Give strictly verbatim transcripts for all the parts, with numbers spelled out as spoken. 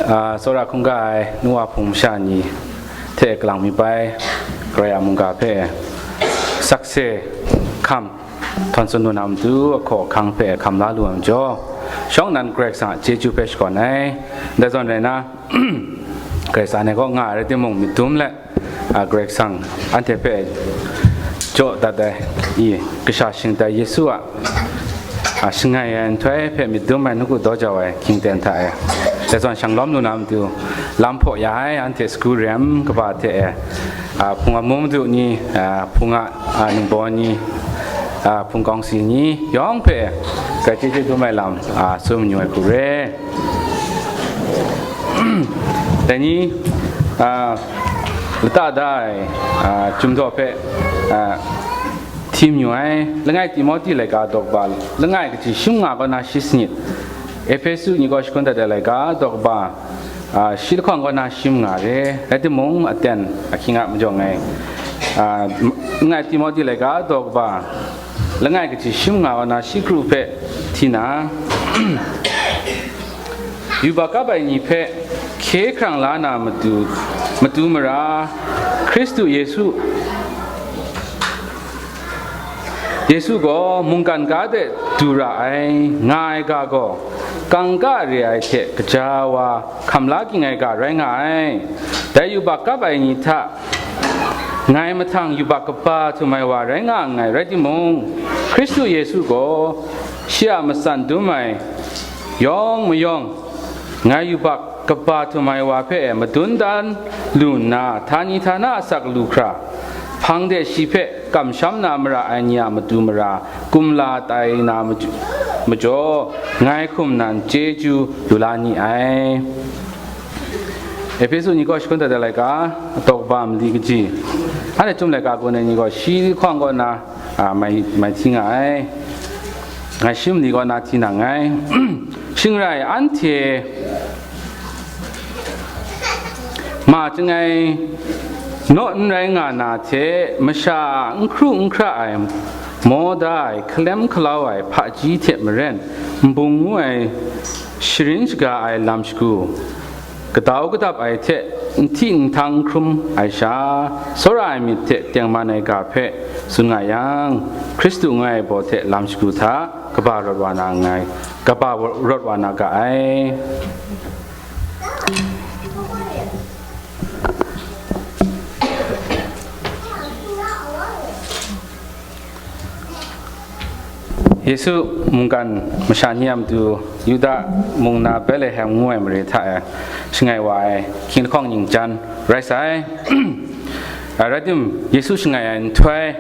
A, tsawra hkungga ai nu wa hpung masha ni hte kalang mi bai, Karai a mungga hpe sakse hkam htawn tsun lu na matu, ahkaw ahkang hpe hkam la lu ai majaw, shawng nnan Karai Kasang a chyeju hpe shakawn ai. Ndai zawn rai na, Karai Kasang e kaw nga ai rai timung, myit dum let, a, Karai Kasang anhte hpe jaw dat ai, i, kasha shingtai Yesu a, a, shangai ai nhtoi hpe myit dum ai nawku daw jau ai hkying ten hta e, dai zawn shang lawm lu na matu, lam hpaw ya ai anhte sagu rem kaba hte e, a, hpung a mu madu ni, a, hpung a, a, ningbaw ni, a, hpung kawngsi ni yawng hpe grai chyeju dum ai lam, a, tsun mayu ai hku re. Dai ni, a, lata da ai, a, chyum daw hpe, a, hti mayu ai. Langai Timote laika daw kaba, langai kaji shim nga kaw na shi sanit, Ehpesu ni kaw shakun dat ai laika daw kaba, a, shi lahkawng kaw na shim nga re, rai timung, aten ahkying a majaw ngai, a, langai Timote laika daw kaba, langai kaji shim nga kaw na shi kru hpe hti na, yubak kap ai ni hpe hkye hkrang la na matu, matu mara, Hkristu Yesu, Yesu gaw mungkan ga de du ra ai, nga ai ga gaw, kangka re ai hte kaja wa hkam la ging ai ga rai nga ai. Dai yubak kap ai ni hta ngai mahtang yubak kaba htum ai wa rai nga nngai, rai timung, Hkristu Yesu gaw shi a matsan dum ai yawng mayawng, ngai yubak kaba htum ai wa hpe madun dan lu nna, htani htana asak lu hkra, hpang de shi hpe kamsham na mara ai ni a matu mara, kumla tai na maju-, majaw, ngai hkum nan chyeju lu la ni ai. Ehpesu ni kaw shakun dat ai laika, daw kaba mali kaji, anhte chyum laika gun ai ni gaw shi lahkawng kaw na, a, mai, mai hti nga ai. Ngai shi mali kaw na hti na nngai. Shing rai, anhte ma chyangai naw n rai nga na hte, masha a n hkru n hkra ai, maw da ai, hkalem hkalau ai hpaji hte maren, nbung ngu ai, sharin shaga ai lam shagu, kadau kadap ai hte nhti nhtang n hkrum ai sha, tsawra ai myit hte tengman ai ga hpe tsun nga yang, Hkristu ngu ai baw hte lam shagu hta kaba rawt wa na nngai, kaba rawt wa na ga ai. Yesu mungkan masha ni a matu, Yuda mung na Betlehem ngu ai mare hta e shangai wa ai hkying lahkawng ning jan rai sai. A, rai tim, Yesu shangai ai nhtoi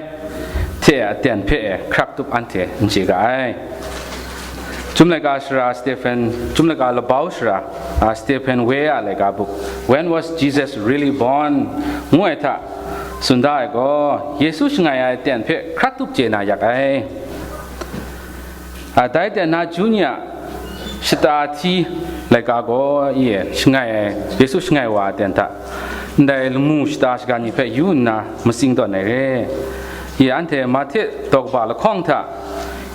hte aten hpe e hkrak tup anhte n chye ga ai. Chyum laika sara Stephen, chyum laika labau sara, a, Stephen Way a laika buk, When Was Jesus Really Born? ngu ai hta tsun da ai gaw, Yesu shangai ai aten hpe hkrak tup chye na yak ai. A, dai aten na Jun ni a shata hti laika gaw, e, shangai ai, Yesu shangai wa aten hta, ndai lamu shata shagan ni hpe yu nna matsing tawn ai re. E, anhte Mahte daw kaba lahkawng hta,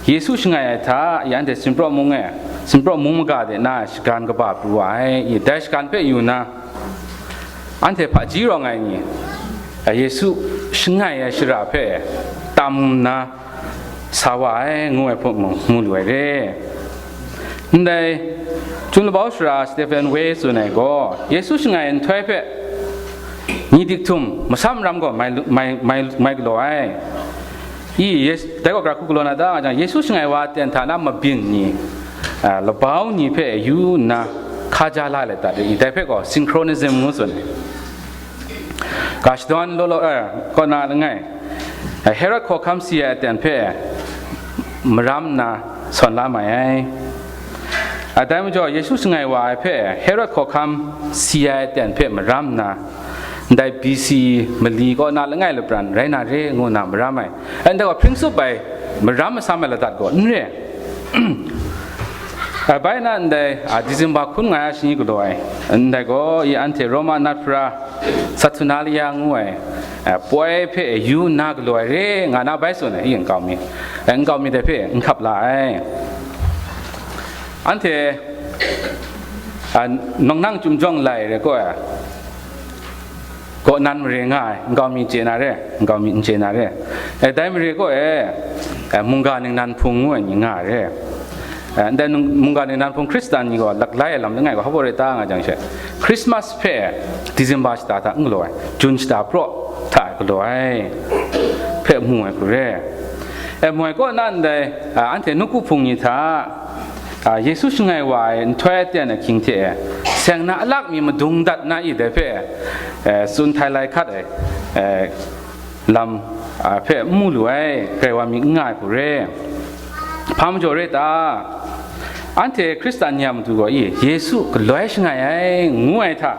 Yesu shangai ai hta, e, anhte Sinpraw mung e, Sinpraw mung maga de na shagan kaba pru wa ai, e, dai shagan hpe yu nna, anhte hpaji rawng ai ni, e, Yesu shangai ai shara hpe tam nna sa wa ai, ngu ai hpe mung mu lu ai re. Ndai, Chyum labau sara Stephen Way tsun ai gaw, Yesu shangai ai nhtoi hpe ni dik htum masam ram gaw mai lu-, mai, mai, mai galaw ai. I, Yes-, dai gaw gara hku galaw na ta nga jang, Yesu shangai wa aten hta na mabyin ni, a, labau ni hpe yu nna hkaja la let dat ai, dai hpe gaw synchronism ngu tsun ai. Ga shadawn law law, eh, kaw na langai, eh, Herod hkawhkam si ai aten hpe maram nna sawn la mai ai. A, dai majaw, Yesu shangai wa ai hpe Herod hkawhkam si ai aten hpe maram nna, ndai B C mali kaw na langai lapran rai na re ngu nna maram ai. Ai, ndai gaw hpring tsup ai, maram masam ai ladat gaw n re. A, bai na ndai, a, December hkun nga ya shani galaw ai, ndai gaw, i anhte Roma nat hpra Saturnalia ngu ai, a, poi hpe yu nna galaw ai re nga na bai tsun ai, i nkau mi, nkau mi dai hpe n hkap la ai. Anhte A, nawng nang chyum jawng lai re kaw e, kaw nan mare nga ai, nkau mi chye na re, nkau mi n chye na re. E, dai mare kaw e, e, mungga ningnan hpung ngu ai ni nga ai re. E, ndai nung-, mungga ningnan hpung Hkristan ni gaw laklai ai lam langai gaw hpa rai ta nga jang she, Christmas hpe December shata hta n galaw ai, June shata praw hta galaw ai hpe mu ai hku re. E, mu ai kaw na ndai, a, anhte nawku hpung ni hta, a, Yesu shangai wa ai nhtoi aten ahkying hte e, seng na alak mi madung dat na i dai hpe, e, tsun htai lai hkat ai, e, lam, a, hpe n mu lu ai, grai wa mi n nga ai hku re. Hpa majaw re ta? Anhte Hkristan ni a matu gaw i, Yesu galoi shangai ai, ngu ai hta,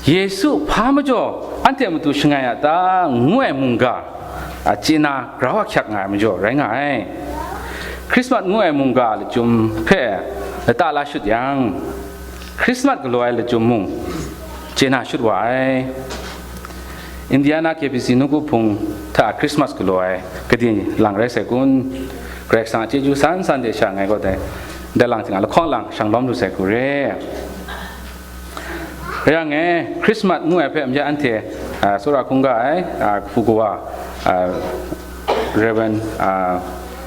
Yesu hpa majaw anhte a matu shangai a ta, ngu ai mungga, a, chye na grau ahkyak nga ai majaw rai nga ai. Christmas ngu ai mungga lachyum hpe lata la shut yang, Christmas galaw ai lachyum mung chye na shut wa ai. Indiana K B C nawku hpung hta Christmas galaw ai gade lang rai sai kun? Karai Kasang a chyeju san san de sha ngai gaw dai, dai lang hte nga lahkawng lang shang lawm lu sai hku re. Rai yang e, Christmas ngu ai hpe myit anhte, a, tsawra hkungga ai, a, kahpu kawa, a, Reverend, a,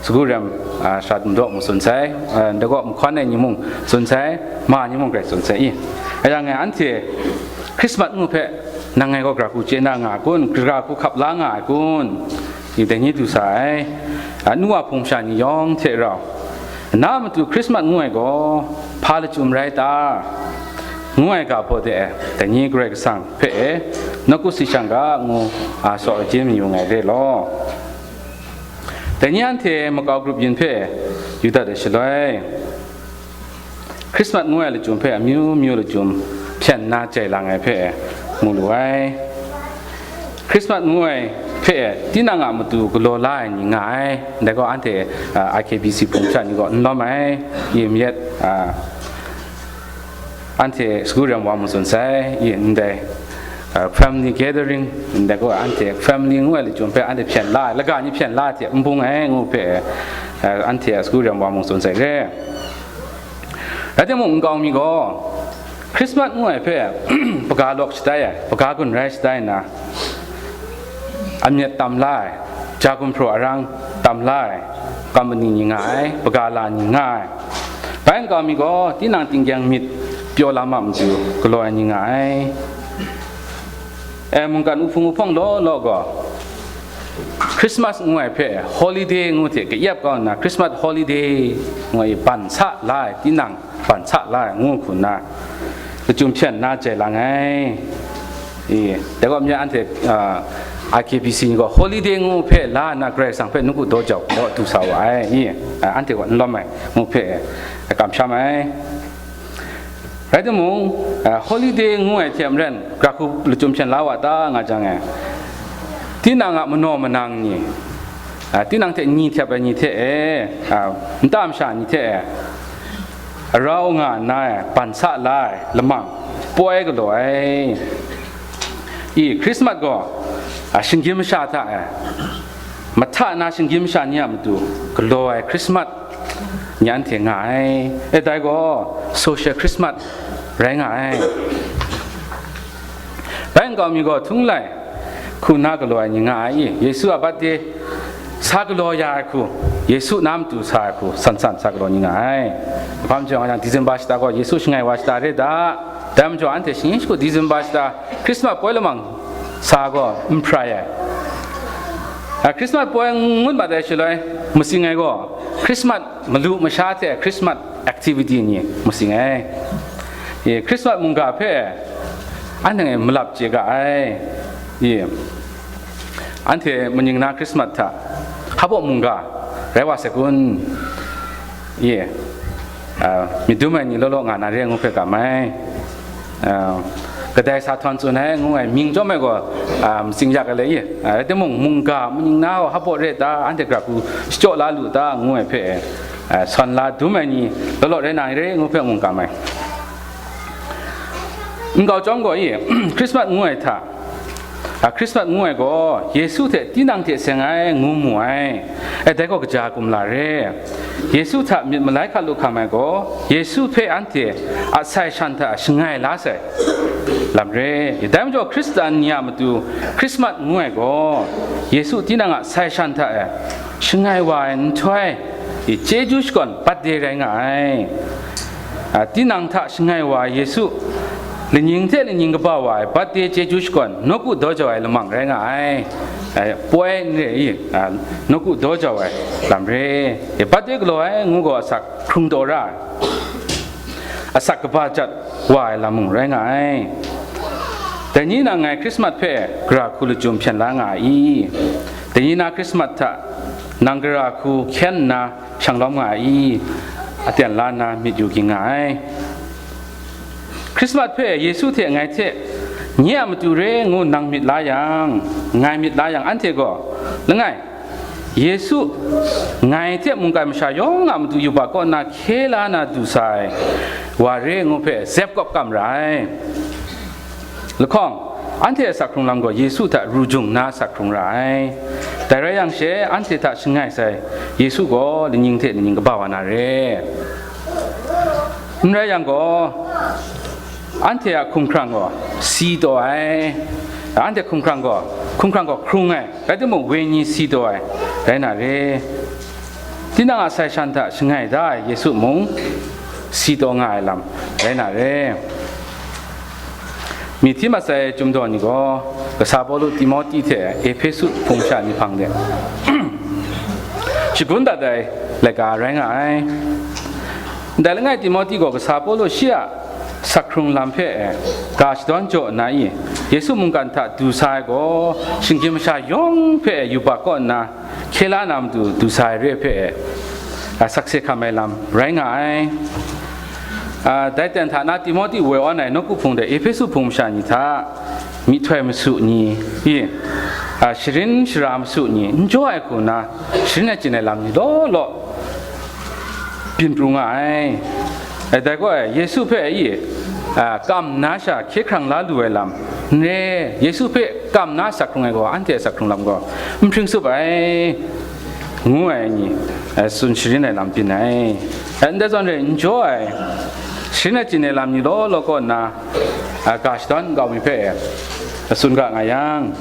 Sagu Rem, a, Shat Madaw mung tsun sai, a, ndai gaw mahkawn ai ni mung tsun sai, ma ni mung grai tsun sai i. Rai yang e, anhte Christmas ngu hpe nang ngai gaw gara hku chye na nga ai kun, gara hku hkap la nga ai kun? I dai ni du sa ai. A, nu a hpung sha ni yawng hte rau, na a matu Christmas ngu ai gaw hpa lachyum rai ta? Ngu ai ga hpaw de e, dai ni Karai Kasang hpe e, nawku si shang ga ngu, a, saw agyin mayu ngai re law. Dai ni anhte makau grup yin hpe yu dat ai shaloi, Christmas ngu ai lachyum hpe amyu myu lachyum hpyen na jai lang ai hpe mu lu ai. Christmas ngu ai hpe tinang a matu galaw la ai ni nga ai. Ndai gaw anhte, a, I K B C hpung sha ni gaw n lawm ai, i myit, a, anhte Sagu Rem wa mung tsun sai, i ndai, a, family gathering, ndai gaw anhte family ngu ai lachyum hpe anhte hpyen la ai, laga ni hpyen la ai hte n bung ai ngu hpe, a, anhte Sagu Rem wa mung tsun sai re. Rai timung, nkau mi gaw Christmas ngu ai hpe, hpaga lawk shatai ai, hpaga gun rai shatai nna, amyat tam la ai, ja gumhpraw arang tam la ai, kam mani ni nga ai, hpaga la ni nga ai. Bai nkau mi gaw, tinang tinggyang myit pyaw lam a matu galaw ai ni nga ai. E, mungkan uhpung uhpawng law law gaw, Christmas ngu ai hpe holiday ngu hte kayep kau nna, Christmas holiday ngu ai ban sa la ai, tinang ban sa la ai ngu hku nna, lachyum hpyen na jai lang ai. I, dai gaw, myen anhte, a, I K B C ni gaw holiday ngu hpe la nna, Karai Kasang hpe nawku daw jau gaw du sa wa ai. I, a, anhte gaw n lawm ai ngu hpe, a, kamsham ai. Rai timung, a, holiday ngu ai hte maren, gara hku lachyum hpyen la wa ta nga jang e, tinang a manaw manang ni, a, tinang hte ni htep ai ni hte e, a, nta masha ni hte e, rau nga nna e, ban sa la ai lamang, poi galaw ai. I, Christmas gaw, a, shinggyim masha hta e, mahta na shinggyim masha ni a matu galaw ai Christmas ni anhte nga ai. E, dai gaw social Christmas rai nga ai. Bai nkau mi gaw htung lai hku na galaw ai ni nga ai i? Yesu a birthday sa galaw ya ai hku, Yesu na matu sa ai hku, san san sa galaw ni nga ai. Hpa majaw nga yang, December shata gaw Yesu shangai wa shata re da. Dai majaw, anhte shani shagu December shata Christmas poi lamang sa gaw n hprai ai. A, Christmas poi ngut mat ai shaloi, masing ai gaw, Christmas malu masha hte Christmas activity ni masing ai. I, Christmas mungga hpe anhte malap chye ga ai. I, anhte maning na Christmas hta hpa baw mungga rai wa sai kun? I, a, myit dum ai ni law law nga na re ngu hpe kam ai. A, kadai sa htawn tsun ai ngu ai mying chyawm ai gaw, a, matsing yak ai le i, a, rai timung, mungga maning na gaw hpa baw re ta, anhte gara hku shachyaw la lu ta, ngu ai hpe, a, sawn la dum ai ni law law rai na re ngu hpe mung kam ai. Nkau chyawm gaw i, Christmas ngu ai hta, A Hkrismat ngu ai gaw, Yesu hte tinang hte seng ai ngu mu ai. E, dai gaw kaja kumla re. Yesu hta myit malai hka lu hkam ai gaw, Yesu hpe anhte a sai shan hta shangai la sai lam re. Dai majaw, Hkristan ni a matu Hkrismat ngu ai gaw, Yesu tinang a sai shan hta e shangai wa ai nhtoi, chyeju shakawn birthday rai nga ai. A, tinang hta shangai wa ai Yesu, lanying hte lanying kaba wa ai birthday chyeju shakawn, nawku daw jau ai lamang rai nga ai. Ai, poi n re i, a, nawku daw jau ai lam re. E, birthday galaw ai ngu gaw asak hkrung daw ra ai, asak kaba jat wa ai lam mung rai nga ai. Dai ni na ngai Hkrismat hpe gara hku lachyum hpyen la nga ai i? Dai ni na Hkrismat hta nang gara hku hkyen nna, shang lawm nga ai i? Aten la nna myit yu ging nga ai. Hkrismat hpe Yesu hte ngai hte nye a matu re ngu nang myit la yang, ngai myit la yang, anhte gaw, langai, Yesu ngai hte mungkan masha yawng a matu yubak kaw nna hkye la na du sa ai wa re ngu hpe zep kawp kam ra ai. Lahkawng, anhte a asak hkrung lam gaw Yesu hta ru jung nna asak hkrung ra ai. Dai rai yang she, anhte hta shangai sai Yesu gaw lanying hte lanying kaba wa na re. N rai yang gaw, anhte a hkumhkrang gaw si taw ai. Anhte hkumhkrang gaw, hkumhkrang gaw hkrung ai, rai timung, wenyi si taw ai rai na re. Tinang a sai shan hta shangai da ai Yesu mung si taw nga ai lam rai na re. Myi hti mat sai chyum daw ni gaw, kasa Pawlu Timote hte Ehpesu hpung sha ni hpang de shagun dat ai laika rai nga ai. Ndai langai Timote gaw kasa Pawlu shi a asak hkrung lam hpe ga shadawn jaw nna i, Yesu mungkan hta du sa ai gaw, shinggyim masha yawng hpe yubak kaw nna, hkye la na matu du sa ai re hpe, a, sakse hkam ai lam rai nga ai. A, dai ten hta na Timote woi awn ai nawku hpung de Ehpesu hpung masha ni hta myihtoi masu ni, i, a, sharin shara masu ni, n jaw ai hku na, sharin achyin ai lam ni law law byin pru nga ai. E, dai gaw, Yesu hpe i, a, kam nna sha hkye hkrang la lu ai lam, n re, Yesu hpe kam nna asak hkrung ai gaw, anhte asak hkrung lam gaw n hpring tsup ai, ngu ai ni, e, tsun sharin ai lam byin ai. E, ndai zawn re, n jaw ai, sharin achyin ai lam ni law law kaw nna, a, ga shadawn nkau mi hpe, e, tsun ga nga yang,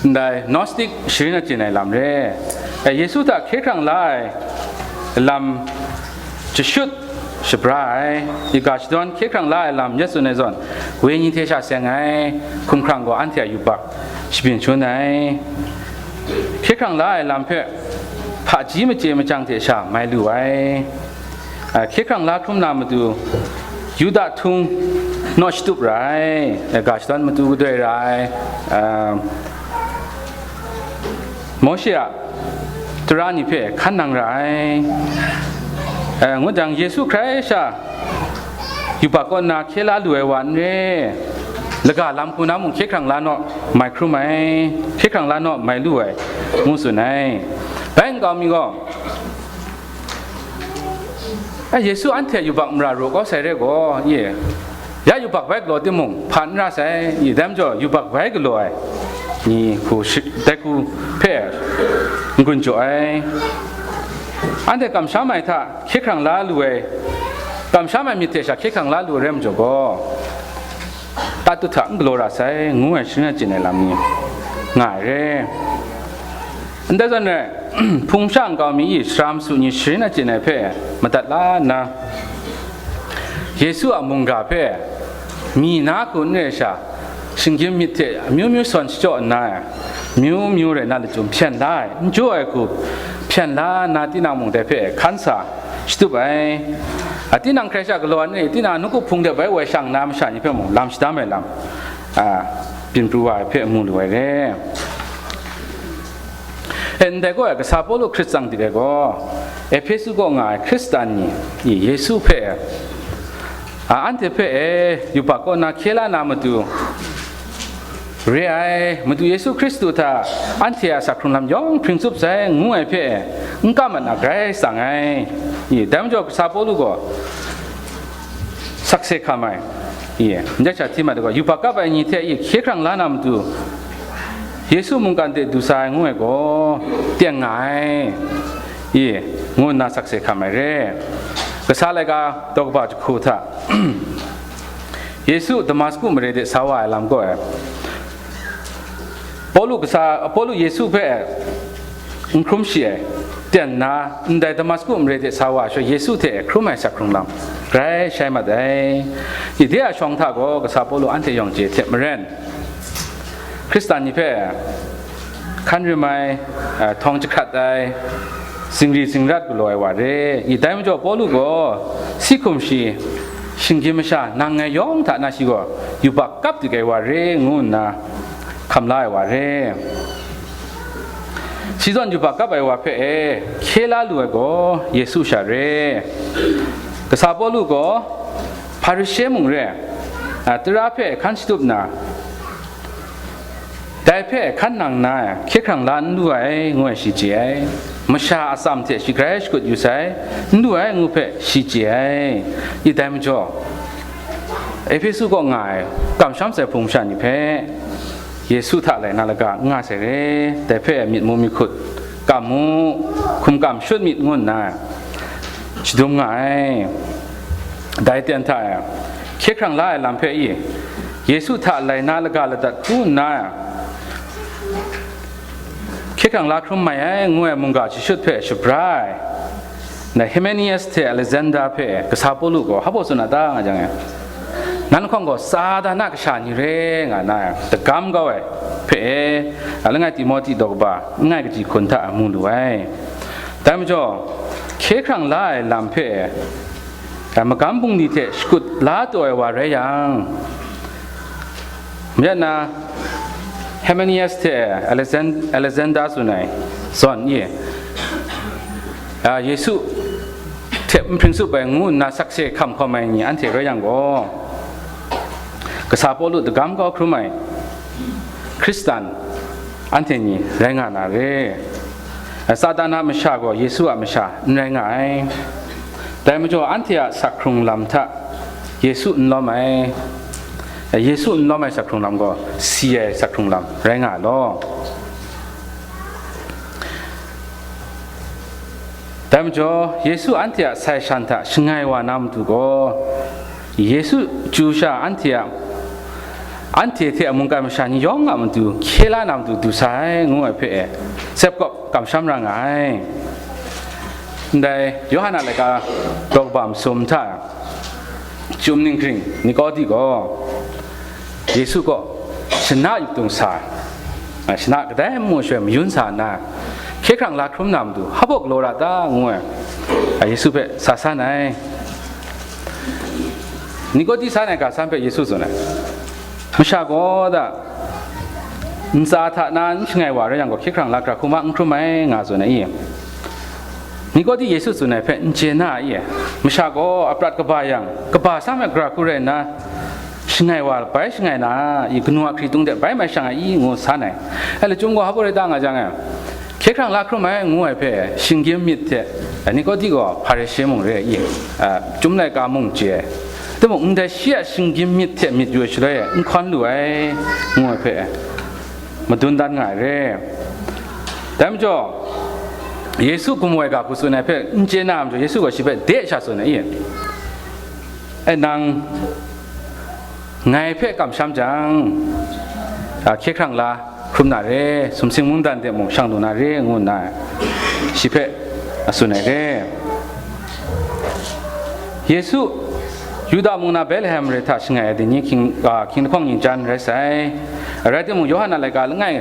ndai Gnostic sharin achyin ai lam re, e, Yesu hta hkye hkrang la ai lam jashut shabra ai, i ga shadawn hkye hkrang la ai lam ya tsun ai zawn, wenyi hte sha seng ai hkumhkrang gaw anhte a yubak shabyin shangun ai. Hkye hkrang la ai lam hpe hpaji machye machyang hte sha mai lu ai. A, hkye hkrang la hkrum na matu, Yuda htung naw shatup ra ai, a, ga shadawn matu kadoi ra ai, a, Mawshe a tara ni hpe hkan nang ra ai, a, ngut jang, Yesu hkrai sha yubak kaw nna hkye la lu ai wa n re, laga lam hku na mung hkye hkrang la naw mai hkrum ai, hkye hkrang la naw mai lu ai, ngu tsun ai. Bai nkau mi gaw, a, Yesu anhte a yubak mara raw kau sai re gaw, ye, ya yubak bai galaw timung, hpa n ra sai, i, dai majaw yubak bai galaw ai ni hku shi-, dai hku hpe n-gun jaw ai. Anhte kamsham ai hta hkye hkrang la lu ai, kamsham ai myit hte sha hkye hkrang la lu ai rai majaw gaw, tatut hta n galaw ra sai, ngu ai sharin achyin ai lam ni nga ai re. Ndai zawn rai, hpung sha nkau mi i sara masu ni sharin achyin ai hpe madat la nna, Yesu a mungga hpe mi na hku n re sha, shinggyim myit hte amyu myu sawn shachyaw nna, amyu myu rai na lachyum hpyen la ai, n jaw ai hku hpyen la nna, tinang mung dai hpe hkan sa shatup ai. A, tinang hkrai sha galaw ai n re, tinang nawku hpung de bai woi shang na masha ni hpe mung lam shadam ai lam, a, byin pru wa ai hpe mu lu ai re. E, ndai gaw, kasa Pawlu hkrit tsang dik ai gaw, Ehpesu kaw nga ai Hkristan ni, i, Yesu hpe, a, anhte hpe, e, yubak kaw na hkye la na matu re ai, Madu Yesu Hkristu hta anhte a asak hkrung lam yawng hpring tsup sai, ngu ai hpe, e, n kam mat na grai tsang ai. I, dai majaw, kasa Pawlu gaw sakse hkam ai, I, n jat sha hti mat ai gaw, yubak kap ai ni hte i hkye hkrang la na matu, Yesu mungkan de du sa ai ngu ai gaw, teng nga ai, i, ngu nna sakse hkam ai re. Kasa laika daw kaba jahku hta, Yesu Damasku mare de sa wa ai lam gaw ai, Pawlu kasa, Pawlu Yesu hpe n hkrum shi ai, ten nna, ndai Damasku mare de sa wa ai sha Yesu hte hkrum ai sak hkrung lam, grai shai mat ai. Ide a shawng hta gaw kasa Pawlu anhte yawng chye hte maren, Hkristan ni hpe hkan rim ai, eh, htawng jahkrat ai, zingri zingrat galaw ai wa re. I dai majaw Pawlu gaw si hkum shi, shinggyim masha nang ngai yawng hta na shi gaw yubak kap dik ai wa re, ngu nna hkam la ai wa re. Shi zawn yubak kap ai wa hpe e hkye la lu ai gaw Yesu sha re. Kasa Pawlu gaw Hparishe mung re, a, tara hpe hkan shatup nna, dai hpe hkan nang nna hkye hkrang la n lu ai, ngu ai shi chye ai. Masha a atsam hte shi grai shakut yu sai, n lu ai ngu hpe shi chye ai. I dai majaw, Ehpesu kaw nga ai kamsham sai hpung masha ni hpe, Yesu hta lai na laga n nga sai re, dai hpe myit mu myit hkut kam mu, hkum kam shut myit, ngu nna shadum nga ai. Dai ten hta e, hkye hkrang la ai lam hpe i, Yesu hta lai na laga ladat hku nna, hkye hkrang la hkrum mai ai, ngu ai mungga jashut hpe shabra ai. Dai Himenius hte Alexander hpe kasa Pawlu gaw hpa baw tsun a ta, nga jang e, nan lahkawng gaw Satan a kasha ni re, nga nna dagam kau ai hpe e, a langai Timote daw kaba ngai kaji hkun hta mu lu ai. Dai majaw, hkye hkrang la ai lam hpe e, a, magam bungli hte shakut la taw ai wa rai yang, mayat na Himenius hte Alexan-, Alexander tsun ai zawn e, a, Yesu hte n hpring tsup ai ngu nna sakse hkam hkawm ai ni anhte rai yang gaw, kasa Pawlu dagam kau hkrum ai Hkristan anhte ni rai nga na re. Satan a masha gaw Yesu a masha n rai nga ai. Dai majaw, anhte a sak hkrung lam hta Yesu n lawm ai, Yesu n lawm ai sak hkrung lam gaw si ai sak hkrung lam rai nga ai law. Dai majaw, Yesu anhte a sai shan hta shangai wa na matu gaw, Yesu chyu sha anhte a, anhte hte a mungkan masha ni yawng a matu hkye la na matu du sa ai, ngu ai hpe e, tsep kawp kamsham ra nga ai. Ndai Yawhan a laika daw kaba masum hta, chyum ninghkring Nikodi gaw Yesu kaw shana yup dung sa, a, shana kadai n mu shaloi mayun sa nna, hkye hkrang la hkrum na matu, hpa baw galaw ra ta? Ngu ai, a, Yesu hpe sa san ai. Nikodi san ai ga san hpe Yesu tsun ai, masha gaw da, ntsa hta na n shangai wa rai yang gaw, hkye hkrang la gara hku ma n hkrum ai, nga tsun ai i? Nikodi Yesu tsun ai hpe n chye na ai i? Masha gaw a prat kaba yang, kaba sam ai gara hku rai nna, shangai wa bai shangai na i? Kanu a hkritung de bai mai shang ai i? Ngu san ai. Ai lachyum gaw hpa baw rai ta, nga jang e, hkye hkrang la hkrum ai, ngu ai hpe shinggyim myit hte, Nikodi gaw Hparishe mung re ai i? A, Chyum laika mung chye ai. Timung, ndai shi a shinggyim myit hte myit yu ai shaloi e, n hkawn lu ai, ngu ai hpe madun dan nga ai re. Dai majaw, Yesu gamu ai ga hku tsun ai hpe n chye na majaw, Yesu gaw shi hpe de sha tsun ai i? E, nang ngai hpe kamsham jang, a, hkye hkrang la hkrum na re, sumsing mungdan de mung shang lu na re, ngu nna shi hpe a tsun ai re. Yesu Yuda mung na Betlehem mare hta shangai ai dai ni hkying, a, hkying lahkawng yin jan rai sai. Rai timung, Yawhan a laika langai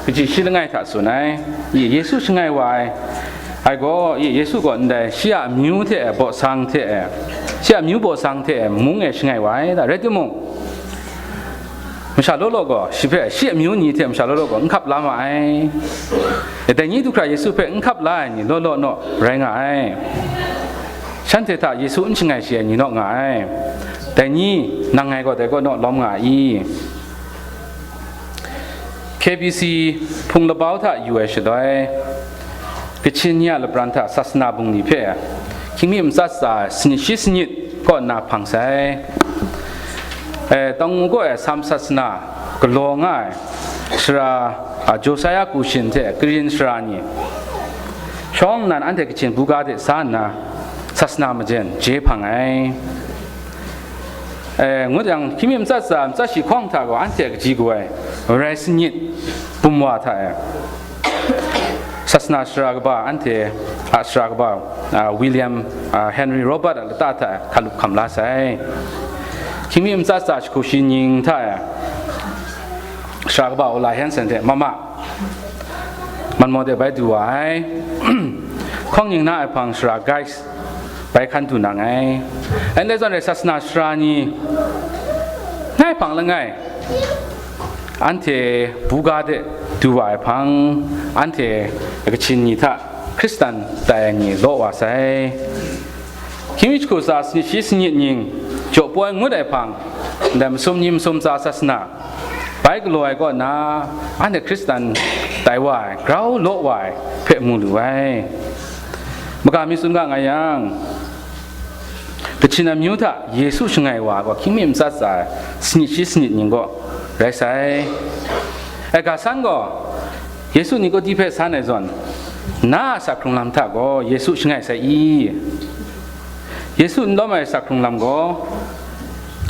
kaji shi langai hta tsun ai, i, Yesu shangai wa ai, ai gaw, i, Yesu gaw ndai shi a amyu hte e, baw sang hte e, shi a amyu baw sang hte e, mung e shangai wa ai da. Rai timung, masha law law gaw shi hpe, shi amyu ni hte masha law law gaw n hkap la ma ai. E, dai ni du hkra Yesu hpe n hkap la ai ni law law naw rai nga ai. Shanhte hta Yesu n shangai shi ai ni naw nga ai. Dai ni, nang ngai gaw dai kaw naw lawm nga ai i? K B C hpung labau hta yu ai shaloi, Kachin ni a lapran hta sasana bungli hpe hkying mi matsat tsa ai sanit shi sanit kaw nna hpang sai. e, Tangu kaw e Sam sasana galaw nga ai sara, a, Josaya Kushin hte karin sara ni shawng nnan anhte Kachin buga de sa nna sasana majen je hpang ai. E, ngut yang, hkying mi matsat tsa, matsat shi hkawng hta gaw anhte a kaji kaw ai rai sanit bum wa hta e, sasana sara kaba, anhte a sara kaba, a, William, a, Henry Robert a lata hta e hkalup hkam la sai. Hkying mi matsat tsa, shi hku shi nying hta e, sara kaba Ola Hanson hte mama manmaw de bai du wa ai. Hkawng nying na ai hpang sara Guys bai hkan du nang ai. Ndai zawn rai sasana sara ni ngai hpang langai, anhte buga de du wa ai hpang, anhte Kachin ni hta Hkristan tai ai ni law wa sai. Hkying mi shi hku tsa, sanit shi sanit nying, jaw poi ngut ai hpang, ndai masum ni masum tsa sasana bai galaw ai kaw na, anhte Hkristan tai wa ai, grau law wa ai hpe mu lu ai. Maga mi tsun ga nga yang, Kachin amyu hta Yesu shangai wa gaw hkying mi matsat tsa ai sanit shi sanit nying gaw rai sai. E, ga san gaw Yesu Nikodi hpe san ai zawn, na a asak hkrung lam hta gaw Yesu shangai sai i? Yesu n lawm ai asak hkrung lam gaw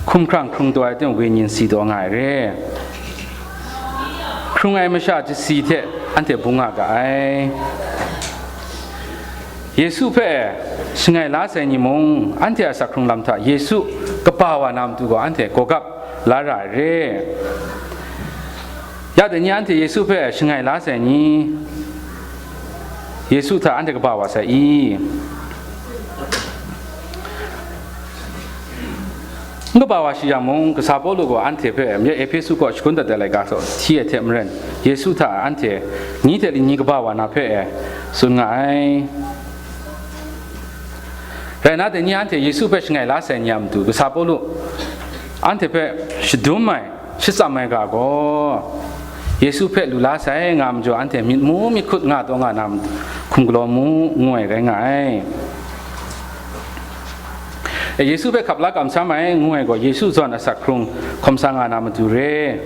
hkumhkrang hkrung taw ai teng wenyin si taw nga ai re. Hkrung ai masha chyasi hte anhte bung nga ga ai. Yesu hpe shangai la sai ni mung, anhte a asak hkrung lam hta Yesu kaba wa na matu gaw anhte gawgap la ra ai re. Ya dai ni anhte Yesu hpe shangai la sai ni? Yesu hta anhte kaba wa sai i? N kaba wa shi yang mung, kasa Pawlu gaw anhte hpe Ephesu kaw shagun dat ai laika hta hti ai hte maren, Yesu hta anhte ni hte lani kaba wa na hpe e tsun nga ai. Rai nna, dai ni anhte Yesu hpe shangai la sai ni a matu, kasa Pawlu anhte hpe shadum ai, shatsam ai ga gaw, Yesu hpe lu la sai nga majaw, anhte myit mu myit hkut nga taw nga na, hkum galaw mu, ngu ai rai nga ai. E, Yesu hpe hkap la kamsham ai, ngu ai gaw, Yesu zawn asak hkrung hkawm sa nga na matu re.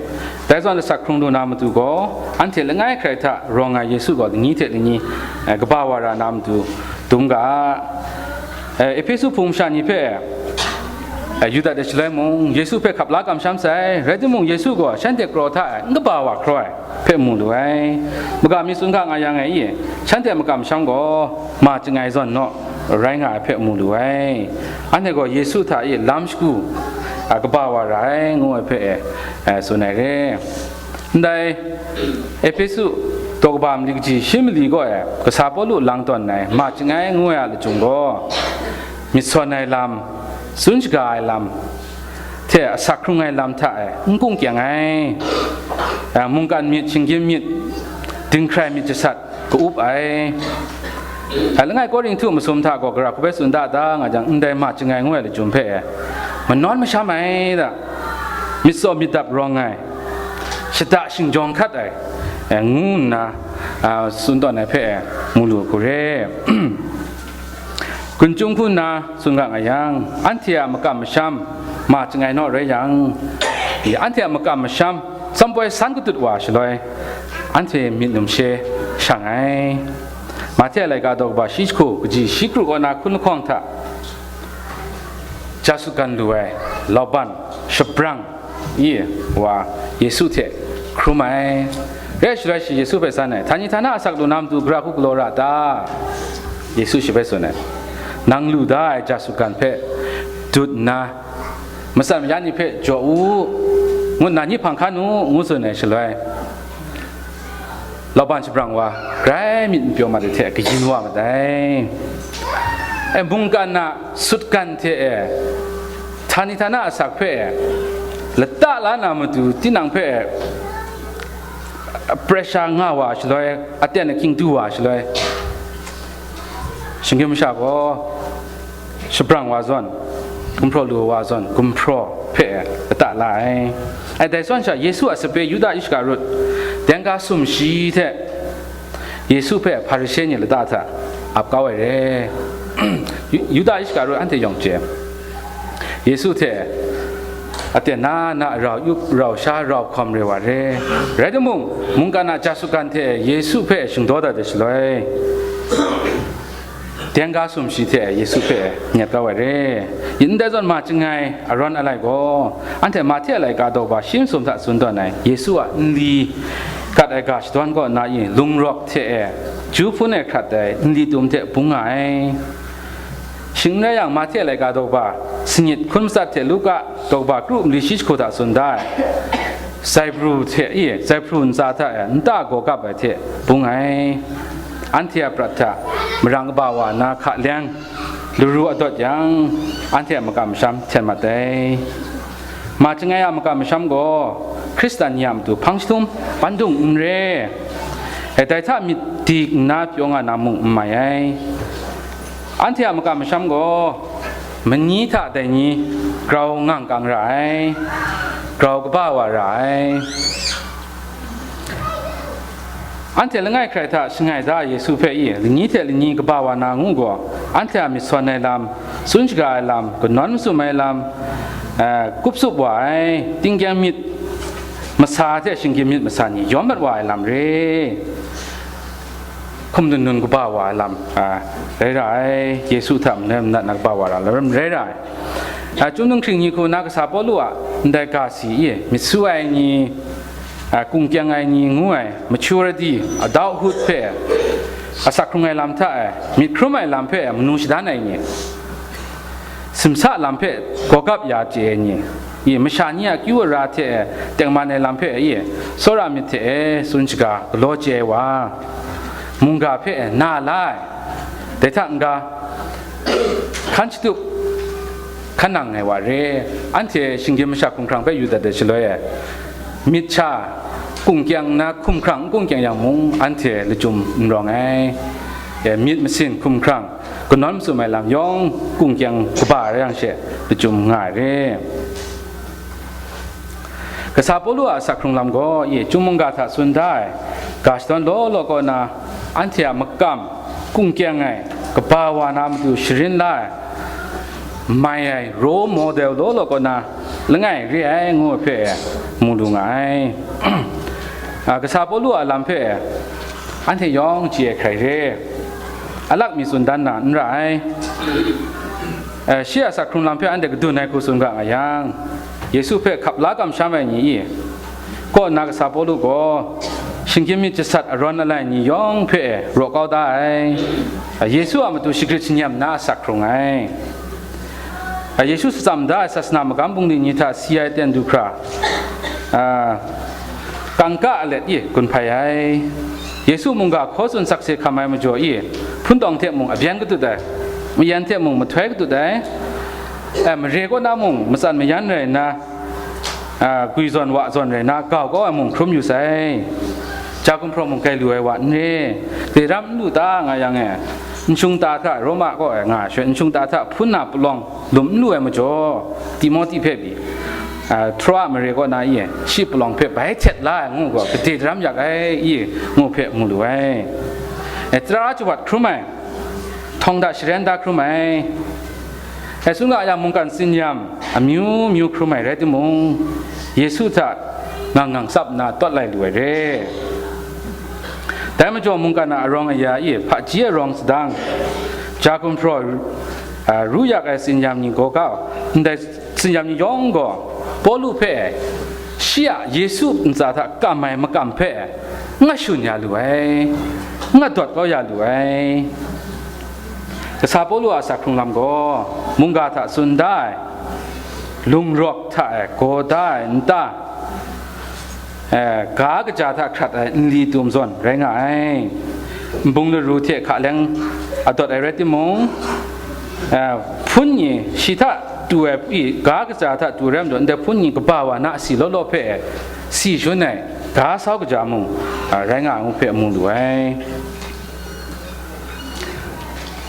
Dai zawn asak hkrung lu na matu gaw, anhte langai hkrai hta rawng ai Yesu gaw lani hte lani, e, kaba wa ra na matu dum ga, e, Ehpesu hpung masha ni hpe, e, yu dat ai shaloi mung, Yesu hpe hkap la kamsham sai, rai timung, Yesu gaw shanhte kraw hta e n kaba wa hkraw ai hpe mu lu ai. Maga mi tsun ga nga yang e, shanhte makam masham gaw ma chyangai zawn naw rai nga ai hpe mu lu ai. Anhte gaw Yesu hta e lam shagu, a, kaba wa ra ai, ngu ai hpe e, e, tsun ai re. Ndai Ehpesu daw kaba mali kaji shi mali kaw e kasa Pawlu lang tawn ai ma chyangai ngu ai a lachyum gaw, myit sawn ai lam, tsun shaga ai lam hte asak hkrung ai lam hta e n kung kyang ai, a, mungkan myit, shinggyim myit, dinghkrai myit jasat ka-up ai. A, langai Korinhtu masum hta gaw gara hku bai tsun da ta nga jang, ndai ma chyangai ngu ai lachyum hpe e manawn masham ai da, myit tsaw myit dap rawng ai, shada shingjawng hkat ai, e, ngu nna, a, tsun tawn ai hpe e mu lu hku re. Gun chyum hku nna tsun ga nga yang, anhte a makam masham ma chyangai naw rai yang, anhte a makam masham tsawm poi san katut wa shaloi, anhte myit numshe shang ai. Mahte a laika daw kaba shi jahku kaji shi kru kaw na hkun lahkawng hta ja sutgan lu ai lauban shabrang i wa Yesu hte hkrum ai. Rai shaloi shi Yesu hpe san ai, htani htana asak lu na matu gara hku galaw ra ta? Yesu shi hpe tsun ai, nang lu da ai ja sutgan hpe dut nna, matsan maya ni hpe jaw u, ngu nna ni hpang hkan u, ngu tsun ai shaloi, lauban shabrang wa, grai myit n pyaw mat ai hte kayin wa mat ai. E, mungkan a sutgan hte e, htani htana asak hpe e, lata la na matu tinang hpe e, pressure nga wa shaloi, aten ahkying du wa shaloi, shinggyim masha gaw shabrang wa zawn, gumhpraw lu wa zawn, gumhpraw hpe lata la ai. Ai, dai zawn sha, Yesu a sape Yuda Iskarut, dengga sum shi hte Yesu hpe Hparishe ni lata hta ap kau ai re. Yu-, Yuda Iskarut anhte yawng chye, Yesu hte, aten na na rau yup, rau sha, rau hkawm re wa re. Rai timung, mungkan a ja sutgan hte Yesu hpe shingdaw dat ai shaloi, tengga sumshi hte Yesu hpe nyet kau ai re. Yin ndai zawn ma chyangai arawn alai gaw, anhte Mahte a laika daw ba shi masum hta tsun tawn ai Yesu a nli kat ai ga shadawn kaw na i lungrawk hte e, ju hpun e hkrat ai nli tum hte bung nga ai. Shing n rai yang, Mahte a laika daw ba sanit hkun matsat hte Luka daw ba kru mali shi jahku hta tsun da ai, zaibru hte i, zaibru ntsa hta e nta gaw kap ai hte bung ai. Anhte a prat hta marang kaba wa na hka leng laru adawt yang, anhte a makam masham hten mat ai. Ma chyangai a makam masham gaw Hkristan ni a matu hpang jahtum pandung n re, e, dai hta myit dik nna pyaw nga na mung n mai ai. Anhte a makam masham gaw mani hta dai ni grau ngang kang ra ai, grau kaba wa ra ai. Anhte langai hkrai hta shangai da Yesu hpe i, lani hte lani kaba wa na ngu gaw, anhte a myit sawn ai lam, tsun shaga ai lam, kanawn masum ai lam, eh, kup tsup wa ai, tingkyang myit masa hte shinggyim myit masa ni yawm mat wa ai lam re. Hkum nun nun kaba wa ai lam, ah, rai ra ai, Yesu hta manoi manat na kaba wa ra lam rai ra ai. Ah, Chyum Nung Hkring Ni Hku na kasa Pawlu a ndai ga si i, myit su ai ni, ah, kungkyang ai ni ngu ai maturity, adulthood hpe asak hkrung ai lam hta e, myit hkrum ai lam hpe manu shadan ai ni, simsa lam hpe gawgap ya chye ai ni, i, masha ni a kyu ara hte e tengman ai lam hpe i, tsawra myit hte e tsun shaga galaw chye ai wa, mungga hpe e na la ai, dai hta n-ga, hkan shatup, hkan nang ai wa re. Anhte shinggyim masha hkumhkrang hpe yu dat ai shaloi e, myit sha kungkyang na hkumhkrang n kungkyang yang mung, anhte lachyum n rawng ai. E, myit masin hkumhkrang, kanawn masum ai lam yawng kungkyang kaba rai yang she, lachyum nga ai re. Kasa Pawlu a asak hkrung lam gaw, i, Chyum mungga hta tsun da ai ga shadawn law law kaw na, anhte a makam kungkyang ai, kaba wa na matu sharin la ai, mai ai role model law law kaw na langai re ai ngu ai hpe mu lu nga ai. A, kasa Pawlu a lam hpe anhte yawng chye ai hkrai re, alak mi tsun dan na n ra ai. Eh, shi a asak hkrung lam hpe anhte kadun ai hku tsun ga nga yang, Yesu hpe hkap la kamsham ai ni i, kaw nna kasa Pawlu gaw, shinggyim myit jasat arawn alai ni yawng hpe raw kau da ai, Yesu a matu shagrit shanyam na asak hkrung ai. Yesu shatsam da ai sasana magam bungli ni hta si ai ten du hkra, a, kangka alet i gun hpai ai. Yesu mungga hkaw tsun sakse hkam ai majaw i, hpun tawng hte mung abyen katut ai, mayan hte mung mahtoi katut ai, e, mare kaw na mung matsan mayan rai nna, a, gwi zawn wa zawn rai na, gau kau ai mung hkrum yu sai. Ja gumhpraw mung grai lu ai wa n re, dai ram n lu ta nga yang e, nshung ta hta Roma kaw e nga ai shaloi, nshung ta hta hpun na palawng lum n lu ai majaw, Timohti hpe pyi, a, Troa mare kaw na i, shi palawng hpe bai htet la ai ngu gaw, gade daram yak ai i, ngu hpe mu lu ai. E, tara chawat hkrum ai, htawng da sharen da hkrum ai, e, tsun ga yang mungkan tsinyam amyu myu hkrum ai rai timung, Yesu hta ngang ngang tsap nna tawt lai lu ai re. Dai majaw, mungkan a arawng aya i hpaji arawng sadang, ja gumhpraw, a, ru yak ai tsinyam ni gaw kau, ndai tsinyam ni yawng gaw, Pawlu hpe shi a Yesu ntsa hta kam ai makam hpe nga shun ya lu ai, nga dawt kau ya lu ai. Kasa Pawlu a asak hkrung lam gaw, mungga hta tsun da ai, lungrawk hta e gaw da ai nta, eh, ga kaja hta hkrat ai nli tum zawn rai nga ai. Nbung laru hte hka leng adawt ai rai timung, eh, hpun ni shi hta tu ai i, ga kaja hta tu rai majaw, ndai hpun ni kaba wa na asi law law hpe si shun ai ga sau kaja mung, ah, rai nga ai ngu hpe mu lu ai.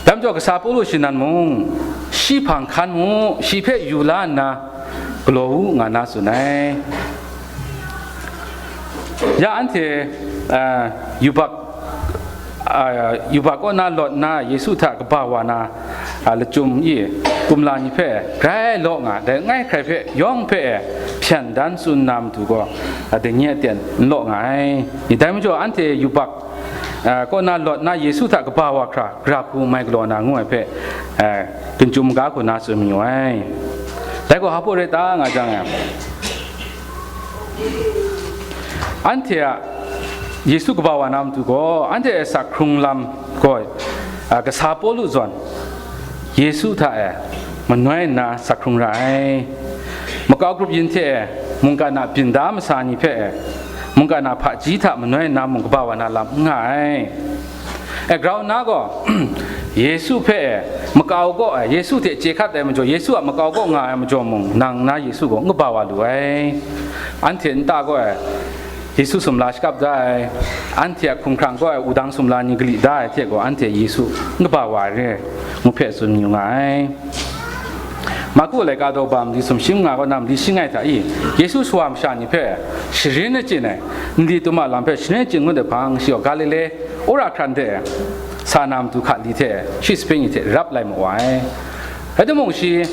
Dai majaw, kasa Pawlu shi nan mung, shi hpang hkan mu, shi hpe yu la nna, galaw u, nga na tsun ai. Ya anhte, ah, yubak, ah, yubak kaw na lawt nna, Yesu hta kaba wa na, ah, lachyum i, kumla ni hpe grai law nga, dai langai hkrai hpe yawng hpe e, shan dan tsun na matu gaw, a, dai ni aten n law nga ai. Dai majaw, anhte yubak, a, kaw na lawt na Yesu hta kaba wa hkra, gara hku mai galaw na ngu ai hpe, a, gun chyum maga hku na tsun mayu ai. Dai gaw hpa rai ta nga jang, anhte a Yesu kaba wa na matu gaw, anhte a sak hkrung lam gaw, a, kasa Pawlu zawn, Yesu hta e manoi nna sak hkrung ra ai. Makau grup yin hte e mungkan a byin da masa ni hpe e, mungkan a hpaji hta manoi nna mung kaba wa na lam n nga ai. E, grau nna gaw, Yesu hpe e makau kaw e, Yesu hte chye hkat ai majaw, Yesu a makau kaw nga ai majaw mung, nang nna Yesu gaw n kaba wa lu ai. Anhte nta kaw e, Yesu sumla shakap da ai, anhte a hkumhkrang kaw ai wudang sumla ni gali da ai hte gaw, anhte Yesu n kaba wa ai re, ngu hpe tsun yu nga ai. Marku laika daw ba mali sumshi manga kaw na mali shi ngai hta i, Yesu shawa masha ni hpe sharin achyin ai, nli tum a lam hpe sharin achyin ngut ai hpang, shi gaw Galile wora hkran de sa na matu hka li hte shi sape ni hte rap lai ma wa ai. Rai timung, shi,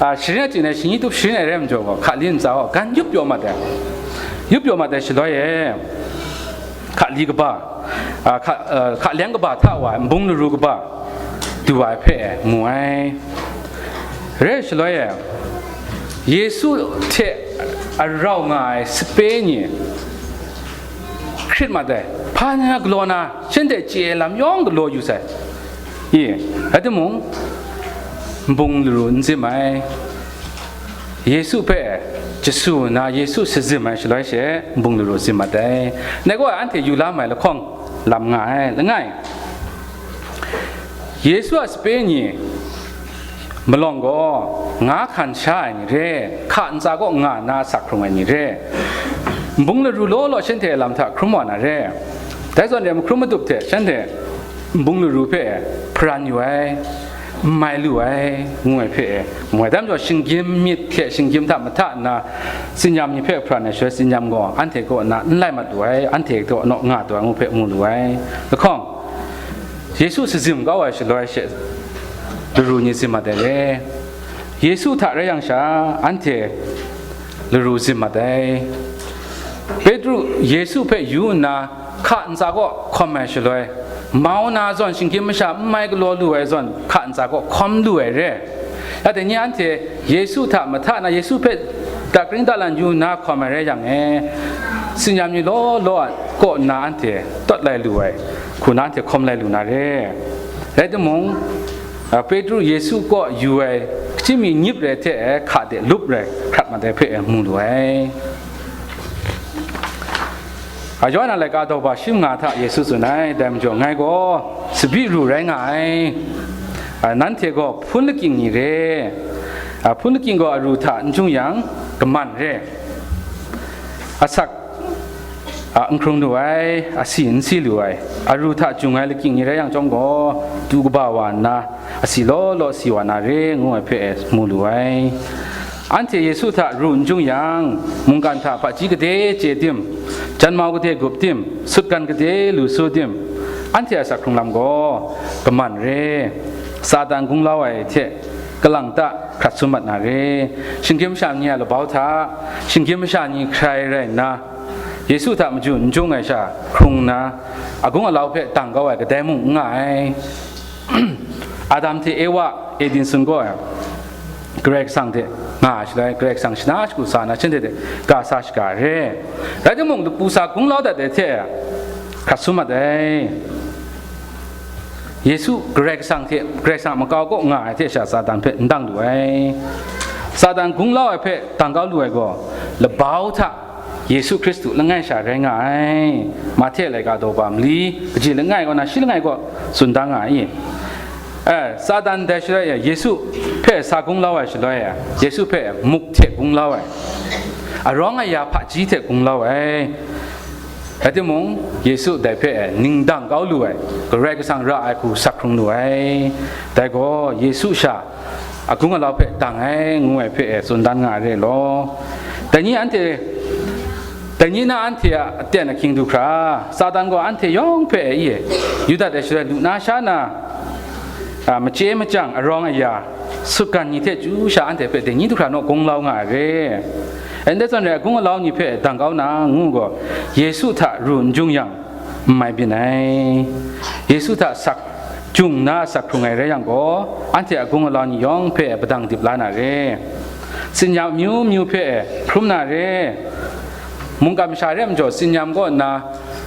a, sharin achyin ai, shingyi tup sharin ai rai majaw gaw, hka li ntsa gaw gan yup pyaw mat ai. Yup pyaw mat ai shaloi e, hka li kaba, a, hka, a, hka leng kaba hta wa ai nbung laru kaba du ai hpe mu ai. Rai shaloi e, Yesu hte a rau nga ai sape ni hkrit mat ai. Hpa na galaw na, shanhte chye ai lam yawng galaw yu sai. I, rai timung, nbung laru n zim ai. Yesu hpe Jesu na Yesu shazim ai shaloi she, nbung laru zim mat ai. Ngai gaw anhte yu la mai lahkawng lam nga ai, langai. Yesu a sape ni malawng gaw, nga hkan sha ai ni re, hka ntsa kaw nga nna sak hkrung ai ni re, nbung laru law law shanhte a lam hta hkrum wa na re, dai zawn re, mahkrum madup hte shanhte nbung laru hpe hparan yu ai, n mai lu ai, ngu ai hpe mu ai. Dai majaw, shinggyim myit hte shinggyim hta mahta nna, tsinyam ni hpe hparan ai shaloi, tsinyam gaw anhte kaw na n lai mat lu ai, anhte kaw naw nga taw ai, ngu hpe mu lu ai. Lahkawng, Yesu shazim kau ai shaloi she, laru ni zim mat ai re. Yesu hta rai yang sha, anhte laru zim mat ai. Petru Yesu hpe yu nna, hka ntsa kaw hkawm ai shaloi, mau na zawn shinggyim masha n mai galaw lu ai zawn, hka ntsa kaw hkawm lu ai re. Ya dai ni anhte Yesu hta mahta na, Yesu hpe dakring dalan yu nna hkawm ai rai yang e, tsinyam ni law law a kaw nna anhte tawt lai lu ai, hku na anhte hkawm lai lu na re. Rai timung, a, Petru Yesu kaw yu ai, chyinghka mi nyip rai hte, hka de lup rai hkrat mat ai hpe mu lu ai. A, Yawhan a laika daw ba shi manga hta Yesu tsun ai, dai majaw, ngai gaw tsabyi ru rai nga ai. A, nanhte gaw hpun lakying ni re. A, hpun lakying gaw aru hta n jung yang, kaman re. Asak, a, n hkrung lu ai, asi n si lu ai, aru hta jung ai lakying ni rai yang chyawm gaw, du kaba wa nna, asi law law si wa na re, ngu ai hpe mu lu ai. Anhte Yesu hta ru n jung yang, mungkan hta hpaji gade chye tim, janmau gade gup tim, sutgan gade lu su tim, anhte a sak hkrung lam gaw kaman re, Satan gunglau ai hte kalang ta hkrat sum mat na re, shinggyim masha ni a labau hta, shinggyim masha ni hkrai rai nna, Yesu hta maju n jung ai sha hkrung nna, agung alau hpe dang kau ai kadai mung n nga ai. Adam hte Ewa, Eden sun gaw ai, Karai Kasang hte nga ai shaloi, Karai Kasang shana shagu sa na, shanhte hte ga sa shaga ai re. Rai timung, lapu sa gunglau dat ai hte hkrat sum mat ai. Yesu Karai Kasang hte, Karai Kasang a makau kaw nga ai hte sha Satan hpe n dang lu ai. Satan gunglau ai hpe dang kau lu ai gaw, labau hta Yesu Hkristu langai sha rai nga ai. Mahte laika daw ba mali, kaji langai kaw na shi langai kaw tsun da nga ai. E, Satan dai shaloi e, Yesu hpe sa gunglau ai shaloi e, Yesu hpe muk hte gunglau ai, arawng aya hpaji hte gunglau ai. Rai timung, Yesu dai hpe ning dang kau lu ai, Karai Kasang ra ai hku sak hkrung lu ai. Dai gaw Yesu sha agung alau hpe dang ai, ngu ai hpe tsun dan nga ai re law. Dai ni anhte, dai ni na anhte a aten ahkying du hkra, Satan gaw anhte yawng hpe e, yu dat ai shaloi lu na sha na, a, machye machyang, arawng aya, sutgan ni hte chyu sha anhte hpe dai ni du hkra naw gunglau nga ai re. Ndai zawn re ai agung alau ni hpe dang kau na ngu gaw, Yesu hta ru n jung yang, n mai byin ai. Yesu hta sak jung na asak hkrung ai rai yang gaw, anhte agung alau ni yawng hpe padang dip la na re. Tsinyam amyu myu hpe hkrum na re. Mungkan masha re ai majaw, tsinyam kaw nna,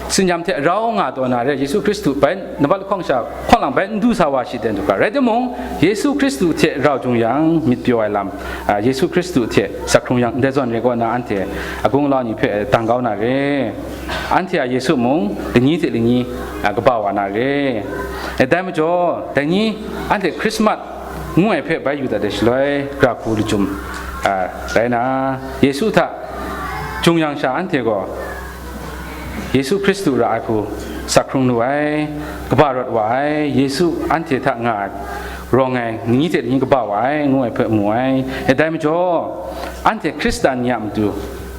tsinyam hte rau nga taw na re, Yesu Hkristu bai, nambat lahkawng sha hkawng lang bai n du sa wa shi ten du ga. Rai timung, Yesu Hkristu hte rau jung yang myit pyaw ai lam, a, Yesu Hkristu hte sak hkrung yang ndai zawn re kaw na, anhte agung alau ni hpe dang kau na re. Anhte a Yesu mung lani hte lani, a, kaba wa na re. E, dai majaw, dai ni anhte Hkrismat ngu ai hpe bai yu dat ai shaloi, gara hku lachyum, a, rai na, Yesu hta jung yang sha anhte gaw Yesu Hkristu ra ai hku sak hkrung lu ai, kaba rawt wa ai, Yesu anhte hta nga ai, rawng ai, ni hte ni kaba wa ai, ngu ai hpe mu ai. E, dai majaw, anhte Hkristan ni a matu,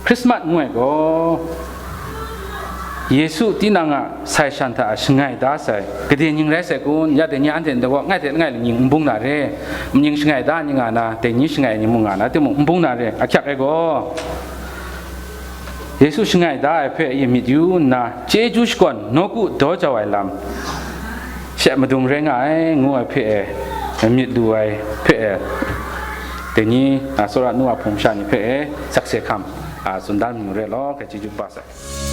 Hkrismat ngu ai gaw, Yesu tinang a sai shan hta shangai da sai, gade ning rai sai kun? Ya dai ni anhte ndai gaw, ngai hte langai laining n bung na re, amying shangai da ni nga na, dai ni shangai ni mung nga na, timung n bung na re, ahkyak ai gaw, Yesu shangai da ai hpe yamyit yu nna, chyeju shakawn nawku daw jau ai lam she madung rai nga ai, ngu ai hpe e, myit lu ai hpe e, dai ni, a, tsawra nu a hpung masha ni hpe e, sakse hkam, a, tsun dan mayu re law, hkrai chyeju kaba sai.